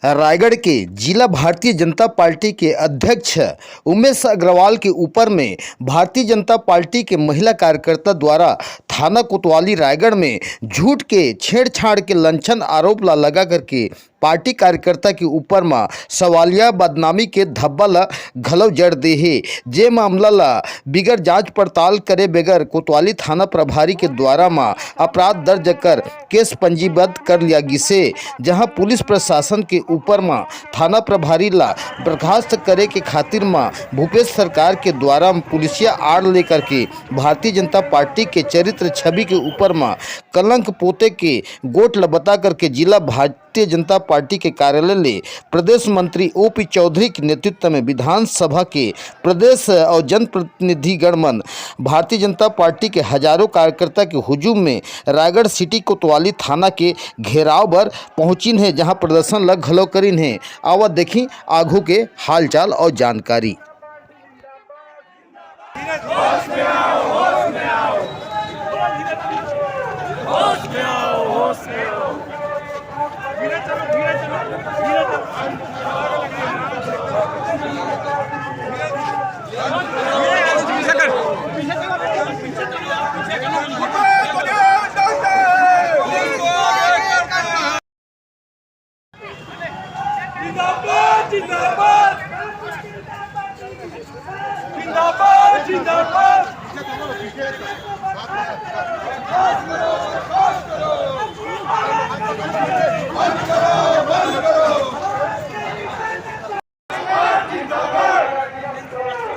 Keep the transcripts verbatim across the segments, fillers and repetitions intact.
रायगढ़ के जिला भारतीय जनता पार्टी के अध्यक्ष उमेश अग्रवाल के ऊपर में भारतीय जनता पार्टी के महिला कार्यकर्ता द्वारा थाना कोतवाली रायगढ़ में झूठ के छेड़छाड़ के लंछन आरोप ला लगा करके पार्टी कार्यकर्ता के ऊपर म सवालिया बदनामी के धब्बा ल घलो जड़ दे हे, जे मामला ल बिगर जांच पड़ताल करे बगैर कोतवाली थाना प्रभारी के द्वारा म अपराध दर्ज कर केस पंजीबद्ध कर लिया गिसे, जहां पुलिस प्रशासन के ऊपर म थाना प्रभारी ला बर्खास्त करे के खातिर म भूपेश सरकार के द्वारा पुलिसिया आड़ लेकर के भारतीय जनता पार्टी के चरित्र छवि के ऊपर म कलंक पोते के गोठ ल बता करके जिला भारतीय जनता पार्टी के कार्यालय ले प्रदेश मंत्री ओपी चौधरी के नेतृत्व में विधानसभा के प्रदेश और जनप्रतिनिधिगण मन भारतीय जनता पार्टी के हजारों कार्यकर्ता के हुजूम में रायगढ़ सिटी कोतवाली थाना के घेराव बर पहुंचिन हे, जहां प्रदर्शन ल घलो करिन हे। आवा देखी आघू के हालचाल और जानकारी। जिंदाबाद, जिंदाबाद। जिंदाबाद, जिंदाबाद।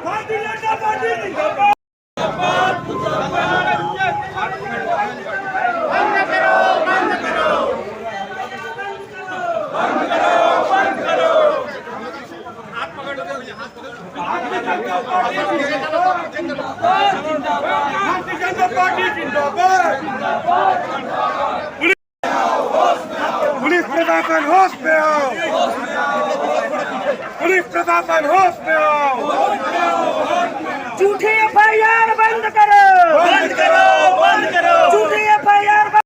भारतीय जनता पार्टी जिंदाबाद। भारतीय जनता पार्टी जिंदाबाद। पुलिस प्रशासन होश में आओ। पुलिस प्रशासन होश में आओ। झूठी एफआईआर बंद करो। बंद करो, बंद करो। झूठी एफआईआर बंद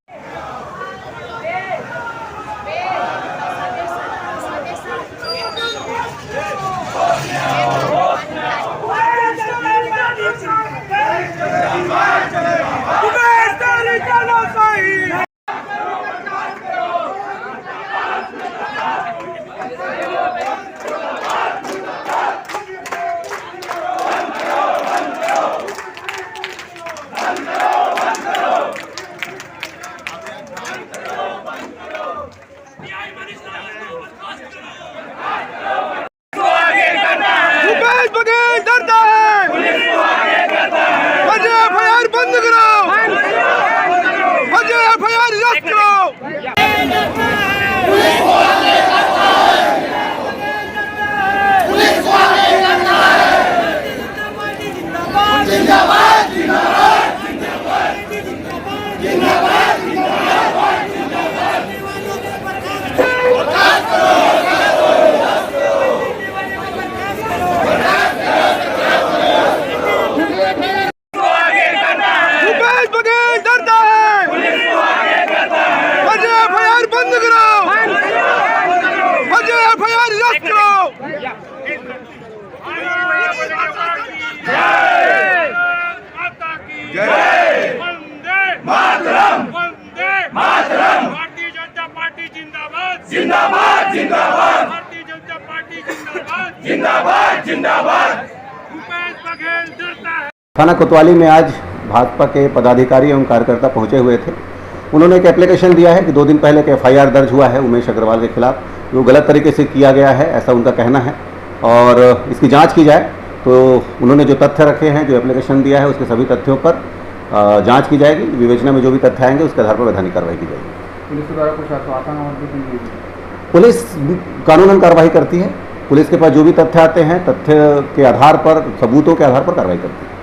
भूपेश बघेल डरता है। फर्जी एफआईआर बंद कराओ। फर्जी एफआईआर रद्द कराओ। भूपेश बघेल डरता है। फर्जी एफआईआर बंद कराओ। फर्जी एफआईआर रद्द कराओ। जय। माता की जय। वंदे मातरम। वंदे मातरम। भारतीय जनता पार्टी जिंदाबाद। जिंदाबाद, जिंदाबाद। भारतीय जनता पार्टी जिंदाबाद। जिंदाबाद, जिंदाबाद। भूपेश बघेल डरता है। थाना कोतवाली में आज भाजपा के पदाधिकारी एवं कार्यकर्ता पहुंचे हुए थे। उन्होंने एक एप्लीकेशन दिया है कि दो दिन पहले एक एफआईआर दर्ज हुआ है उमेश अग्रवाल के खिलाफ, वो गलत तरीके से किया गया है, ऐसा उनका कहना है और इसकी जांच की जाए। तो उन्होंने जो तथ्य रखे हैं, जो एप्लीकेशन दिया है, उसके सभी तथ्यों पर, अ, जांच की जाएगी। विवेचना में जो भी तथ्य आएंगे, उसके आधार पर वैधानिक कार्रवाई की जाएगी। पुलिस के द्वारा कुछ आश्वासन और भी दी गई है? पुलिस कानूनन कार्रवाई करती है। पुलिस के पास जो भी तथ्य आते हैं, तथ्य के आधार पर, सबूतों के आधार पर कार्रवाई करती है।